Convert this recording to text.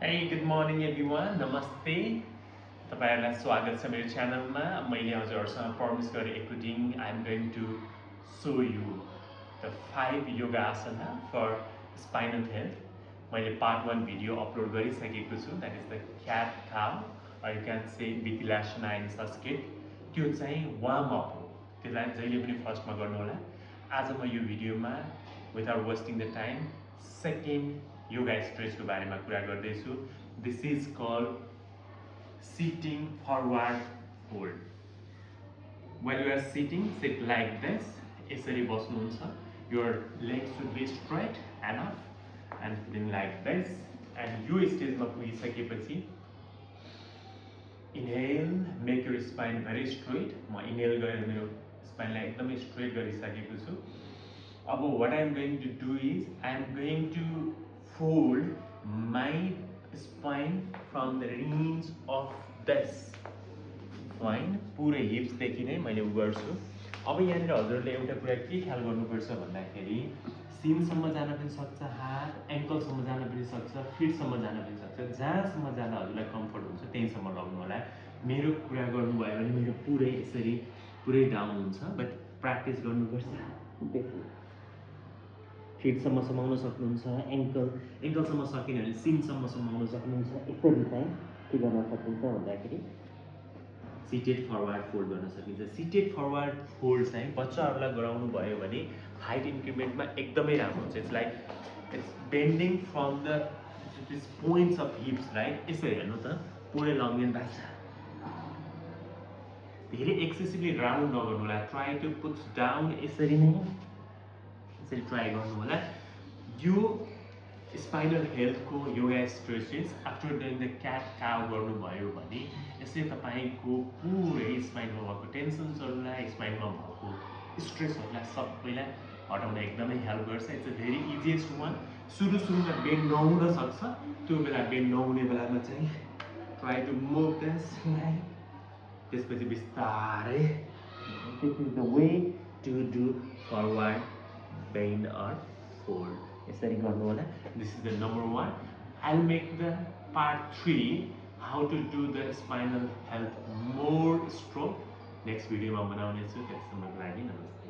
Hey, good morning everyone. Namaste. तपाईहरुलाई स्वागत छ मेरो च्यानलमा। मैले हजुरहरुसँग प्रमिस गरे according I am going to show you the 5 yoga asana for spinal health. मैले part 1 भिडियो अपलोड गरिसकेको छु, that is the cat cow or you can say Vithilasana in Sanskrit. त्यो चाहिँ वार्म अप हो। त्यसलाई जहिले पनि फर्स्टमा गर्नु होला। आज म यो भिडियोमा without wasting the time second yoga stretch को बारेमा कुरा गर्दैछु। This is called sitting forward fold. While you are sitting, sit like this. यसरी बस्नुहुन्छ। Your legs should be straight enough and sitting like this. And यो स्टेजमा पुगिसकेपछि inhale, make your spine very straight. म inhale गरेर मेरो स्पाइनलाई एकदमै straight गरिसकेको छु। अब what I am going to do is I am going to fold my spine from the range of this spine पुरै हिप्स देखि नै मैले गर्छु। अब यहाँनिर हजुरले एउटा कुरा के ख्याल गर्नुपर्छ भन्दाखेरि सिनसम्म जान पनि सक्छ, हात एङ्कलसम्म जान पनि सक्छ, फिटसम्म जान पनि सक्छ। जहाँसम्म जान हजुरलाई कम्फर्ट हुन्छ त्यहीँसम्म लग्नु होला। मेरो कुरा गर्नुभयो भने मेरो पुरै यसरी पुरै डाउन हुन्छ, बट प्र्याक्टिस गर्नुपर्छ। फिटसम्म समाउन सक्नुहुन्छ, एङ्कलसम्म सकिन भने सिनसम्म समाउन सक्नुहुन्छ। यसरी चाहिँ के गर्न सकिन्छ भन्दाखेरि सिटेड फरवर्ड फोल्ड गर्न सकिन्छ। सिटेड फरवर्ड फोल्ड चाहिँ बच्चाहरूलाई गराउनु भयो भने हाइट इन्क्रिमेन्टमा एकदमै राम्रो हुन्छ। It's like it's bending from the points of हिप्स, right? यसरी हेर्नु त पुरै लङ्गेन भएको छ। धेरै एक्सेसिभली राउन्ड नगर्नु होला। ट्राई टु पुट डाउन, यसरी नै यसरी ट्राई गर्नु होला। यो स्पाइनल हेल्थको yoga stretches after doing the CAT cow गर्नुभयो भने यसले तपाईँको पुरै स्पाइनमा भएको टेन्सन्सहरूलाई, स्पाइनमा भएको स्ट्रेसहरूलाई सबैलाई हटाउन एकदमै हेल्प गर्छ। It's a very easiest one. सुरुमा बेन्ड नहुन सक्छ, त्यो बेला बेन्ड नहुने बेलामा चाहिँ try to move this like, त्यसपछि बिस्तारै this is the way to do forward bend or fold. यसरी गर्नु होला। This is the number 1. I'll make the part 3 how to do the spinal health more strong next video मा बनाउने छु। त्यससम्मको लागि नमस्ते।